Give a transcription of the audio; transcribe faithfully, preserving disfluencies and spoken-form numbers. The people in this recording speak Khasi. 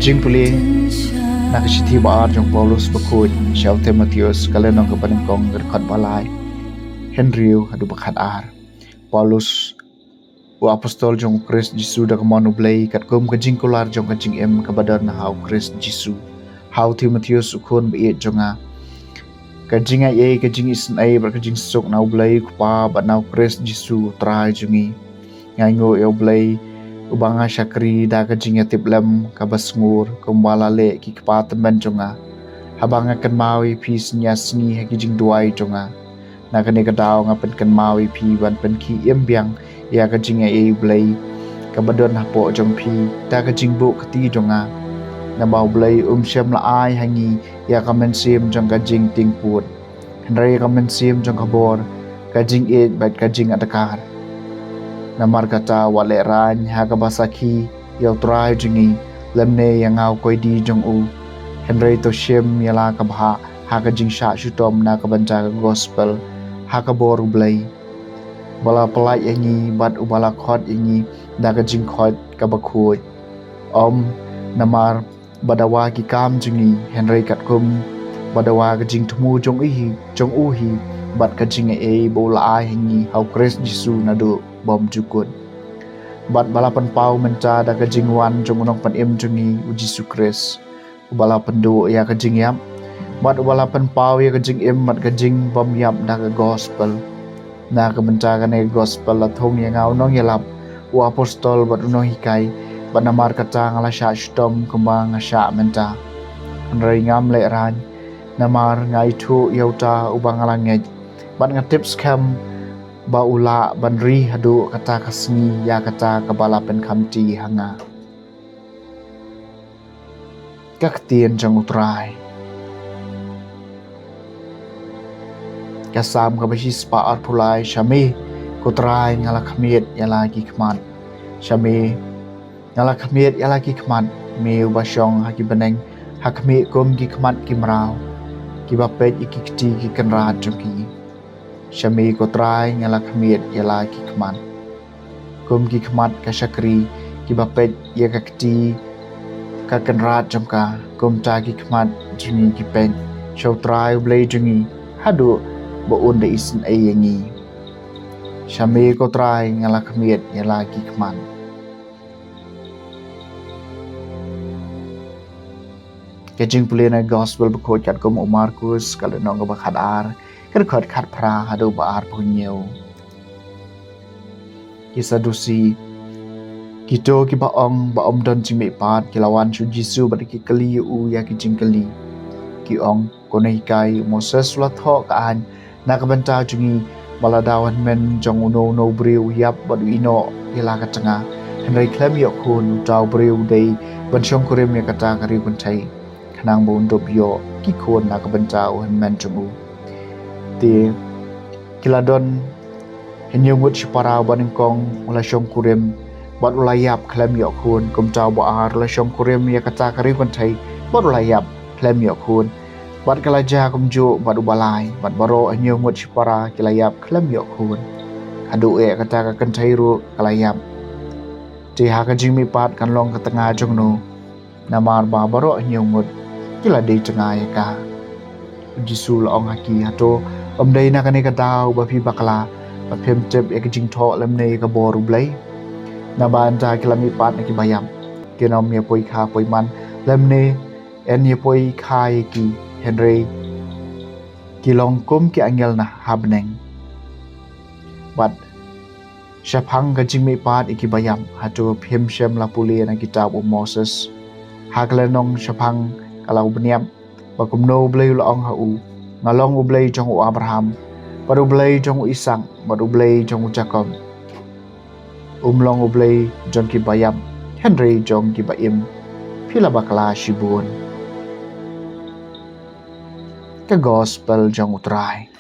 Jingpule na ka shithi ba ar jong Paulus bakhuid sha u Timotheus, ka lynnong kaba nyngkong, ka dkhot ba lai hynriew haduh ba khat ar. Paulus, u apostol jong u Khrist Jisu da ka mon U Blei, katkum ka jingkular jong ka jingim kaba don ha u Khrist Jisu, ha u Timotheus u khun ba ïeit jong nga. Ka jingai ei, ka jingisynei bad ka jingsuk na U Blei u Kpa bad na u Khrist Jisu u Trai jong ngi. Nga ainguh ïa U Blei uba nga shakri da ka jingïatiplem kaba sngur, kumba la leh ki kpa tymmen jong nga, haba nga kynmaw ïa phi sngi ar sngi ha ki jingduwai jong nga. Na kane ka daw nga pynkynmaw ïa phi ban pynkhie im biang ïa ka jingai ei U Blei kaba don hapoh jong phi da ka jingbuh kti jong nga. Naba U Blei um shym la ai ha ngi ïa ka mynsiem jong ka jingtingput, hynrei ïa ka mynsiem jong ka bor, ka jingïeit bad ka jingadkar. Namar kata wat lehraiñ ha kaba sakhi ïa u Trai jong ngi, lymne ïa nga u koidi jong u. Hynrei to shim ïa la ka bhah ha ka jingshah shitom na ka bynta ka gospel ha ka bor U Blei, ba la pyllait ïa ngi bad uba la khot ïa ngi da ka jingkhot kaba khuid. Ym namar ba dawa ki kam jong ngi, hynrei katkum ba dawa ka jingthmu jong u hi, jong u hi, bad ka jingai ei ba u la ai ha ngi ha u Khrist Jisu naduh bymjukut, bad ba la pynpaw mynta da ka jingwan jong u Nongpynim jong ngi u Jisu Khrist, uba la pynduh ïa ka jingïap bad uba la pynpaw ïa ka jingim bad ka jingbymïap da ka gospel. Na ka bynta kane ka gospel la thung ïa nga u nongïalap, u apostol bad u nonghikai, bad namar kata nga la shah shitom kumba nga shah mynta. Hynrei ngam lehraiñ, namar nga ithuh ïa uta uba nga la ngeit, bad nga tip skhem ba u lah ban ri haduh kata ka sngi ïa kata kaba la pynkhamti ha nga. Ka ktien jong u Trai. Ka Salm kaba shispah arphew lai. Sha me ko Trai nga la khmied ïa la ki khmat. Sha me nga la khmied ïa la ki khmat, me uba shong ha ki bneng, ha khmih kum ki khmat ki mraw, kiba peit ïa ki kti ki kynrad jong ki. Sha me ko Trai nga la khmied ïa la ki khmat, kum ki khmat ka shakri kiba peit ïa ka kti ka kynrad jong ka, kumta ki khmat jong ngi ki peit sha u Trai U Blei jong ngi, haduh ba un da isynei ïa ngi. Sha me ko Trai nga la khmied ïa la ki khmat. Ka jingpule na gospel bakhuid katkum u Markus, ka lynnong kaba khat ar, ka dkhot khat phra haduh ba arphew hynñiew. Ki Sadusi, kito kiba ong ba ym don jingmihpat, ki la wan sha u Jisu bad ki kylli ïa u ïa ki jingkylli. Ki ong, ko nonghikai, u Moses u la thoh ka aiñ na ka bynta jong ngi, ba lada u hynmen jong uno uno u briew u ïap bad u ïehnoh ïa la ka tnga, hynrei khlem ïoh khun, uta u briew u dei ban shongkurim ïa kata ka riewkynthei, khnang ba un dup ïoh ki khun na ka bynta u hynmen jong u. Te ki la don hynñiew ngut shipara, uba nyngkong u la shongkurim bad u la ïap khlem ïoh khun, kumta uba ar u la shongkurim ïa kata ka riewkynthei bad u la ïap khlem ïoh khun. Bad ka la jia kumjuh bad uba lai, bad baroh hynñiew ngut shipara ki la ïap khlem ïoh khun. Haduh eh kata ka kynthei ruh ka la ïap. Te ha ka jingmihpat kan long ka tnga jong no, namar ba baroh hynñiew ngut ki la dei tnga ïa ka. U Jisu u la ong ha ki, hato ym dei na kane ka daw ba phi bakla, ba phim tip ïa ka jingthoh lymne ïa ka bor U Blei? Naba ynda ki la mihpat na kiba ïap, kin ym ïa poi kha poi man, lymne yn ïa poi kha ïa ki, hynrei ki long kum ki angel na ha bneng. Bad shaphang ka jingmihpat ïa kiba ïap, hato phim shym la pule na kitab u Moses, ha ka lynnong shaphang ka la u bniap, ba kumno U Blei u la ong ha u, nga long U Blei jong u Abraham, bad U Blei jong u Isak, bad U Blei jong u Jakob? Um long U Blei jong kiba ïap, hynrei jong kiba im phi la bakla shibun. Ka gospel jong u Trai.